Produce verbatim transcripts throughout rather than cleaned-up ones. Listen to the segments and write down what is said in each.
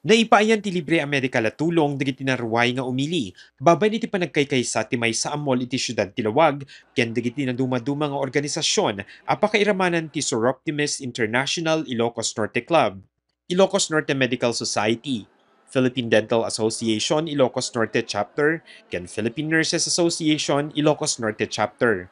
Naipaayan ti libre a medikal a tulong dagiti naruay nga umili babaen iti panagkaykaysa ti maysa a mall iti siudad ti Laoag ken dagiti nadumaduma nga organisasyon a pakairamanan ti Soroptimist International Ilocos Norte Club, Ilocos Norte Medical Society, Philippine Dental Association Ilocos Norte Chapter, ken Philippine Nurses Association Ilocos Norte Chapter.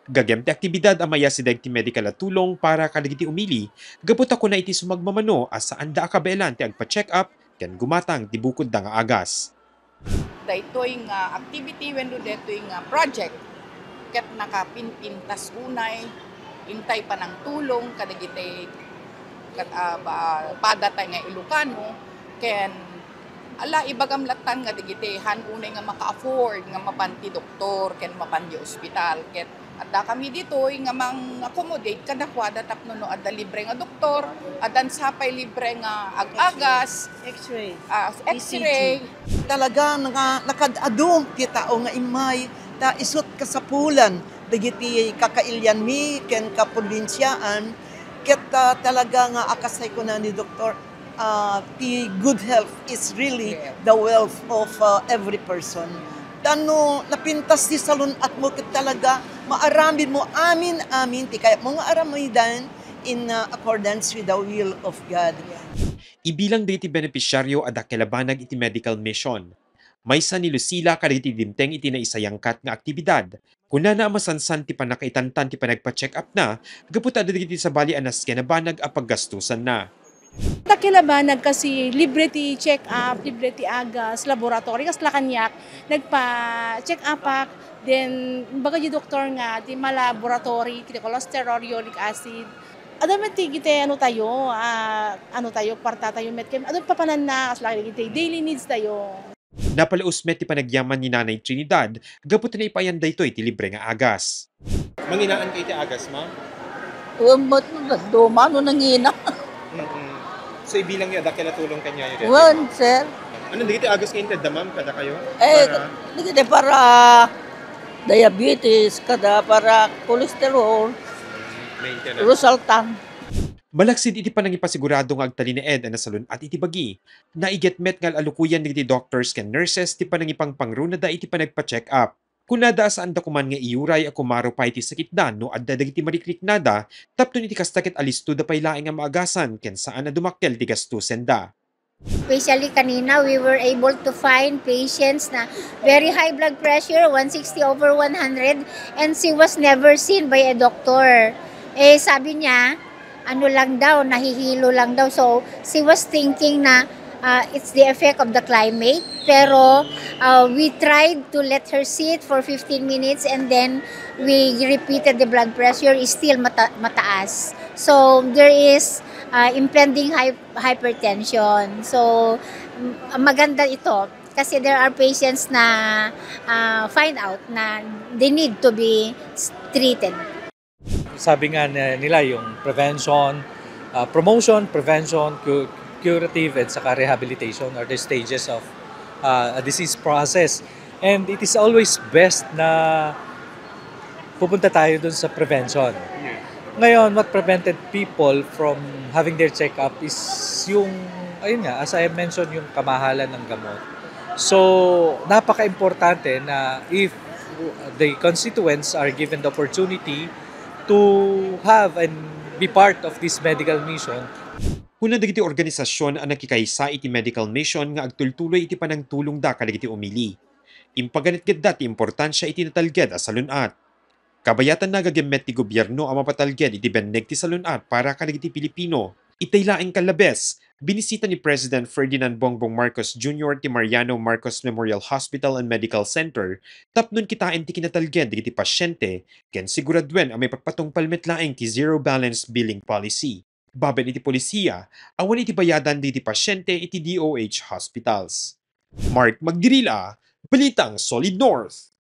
Gagem ti aktibidad a mayasideg ti medikal a tulong para kadagiti umili, gapu ta kuna iti sumagmamano a saanda a kabaelan ti agpa-check-up ken gumatang ti bukodda nga agas. Daytoy nga activity wenno daytoy nga project ket nakapinpintas unay intay panangtulong kadagiti kad-, ah, ba-, padatayo nga Ilocano ken ala, ibagam lattan nga dagiti han unay nga maka-afford nga mapan ti doktor ken mapan ti ospital ket adda kami ditoy nga mang-accommodate kadakuada tapno no adda libre nga doktor, addan sapay libre nga ag-agas, X-ray. Ah, X-ray. E C G. Talaga nga nakad-adu ti tao nga immay ta isut' kasapulan dagiti kakailianmi ken kaprobinsiaan ket, ah, talaga nga a kas tay kuna ni Doktor, ah, ti good health is really the wealth of, ah, every person. Ta no napintas ti salun-atmo ket talaga maaramidmo amin-amin ti kayatmo nga aramiden in, ah, accordance with the will of God. Ibilang dagiti benepisyaryo a dakkel a banag iti medical mission. Maysa ni Lucila kadagiti dimteng iti naisayangkat nga aktibidad. Kunana a masansan ti pannakaitantan ti panagpa-check-up na gapu ta adda dagiti sabali a nasken a banag a paggastusanna. Dakkel a banag kasi libre ti check-up, libre ti agas, laboratory, kasla kaniak, nagpa-check-upak, then, imbaga di doktor nga, ti ma-laboratory, ti cholesterol, uric acid. Adda met ti, ti ano tayo, ah, ano tayo, kwarta tayo met, ken, adda papananna, kasla ti daily needs tayo. Napalaus met ti panagyaman ni Nanay Trinidad gapu ta naipaayan daytoy ti libre nga agas. Manginaan kayo ti agas, ma'am? Wen, ba't dumano nangina? Mm-mm. So, ibilang niyo, dakkel a tulong kaniayo daytoy, ma'am? Wen, sir. Ano, dagiti agas nga intedda, ma'am, kadakayo? Eh, para dagiti para diabetes, kada para cholesterol, maintenance. Rosaltan. Malaksid iti panangipasigurado nga agtalinaed a nasalun-at iti bagi, naiget met nga al-alukoyan dagiti doctors ken nurses ti panangipangpangrunada iti panagpa-check-up. Kunada a saanda koman nga iyuray a kumaro pay ti sakitda no adda dagiti marikriknada tapno iti kasta ket alistoda pay laeng a maagasan ken saan a dumakkel ti gastusenda. Especially kanina, we were able to find patients na very high blood pressure, one sixty over one hundred, and she was never seen by a doctor. Eh, sabi niya, ano lang daw, nahihilo lang daw. So, she was thinking na, ah, it's the effect of the climate. Pero, ah, we tried to let her sit for fifteen minutes and then we repeated the blood pressure is still mata-, mataas. So, there is, ah, impending hy-, hypertension. So, m-, maganda ito kasi there are patients na, ah, find out na they need to be s-, treated. Sabi nga ni-, nila yung prevention, ah, promotion, prevention, cu-, curative, at saka rehabilitation are the stages of, ah, a disease process. And it is always best na pupunta tayo dun sa prevention. Yes. Ngayon, what prevented people from having their check-up is yung, ayun nga, as I have mentioned, yung kamahalan ng gamot. So, napaka-importante na if the constituents are given the opportunity to have and be part of this medical mission. Kuna dagiti organisasyon a nakikaysa iti medical mission nga agtultuloy iti panangtulongda kadagiti umili. Impaganetgetda ti importansia iti natalged a salun-at. Kabayatanna, gagem met ti gobierno a mapatalged iti benneg ti salun-at para kadagiti Pilipino. Itay laeng kallabes, binisita ni President Ferdinand Bongbong Marcos Junior ti Mariano Marcos Memorial Hospital and Medical Center tapno kitaen ti kinatalged dagiti pasyente ken siguraduen a maipagpatungpal met laeng ti zero balance billing policy. Babaen iti polisiya, awan iti bayadan dagiti pasyente iti D O H hospitals. Mark Magdirila, Balitang Solid North.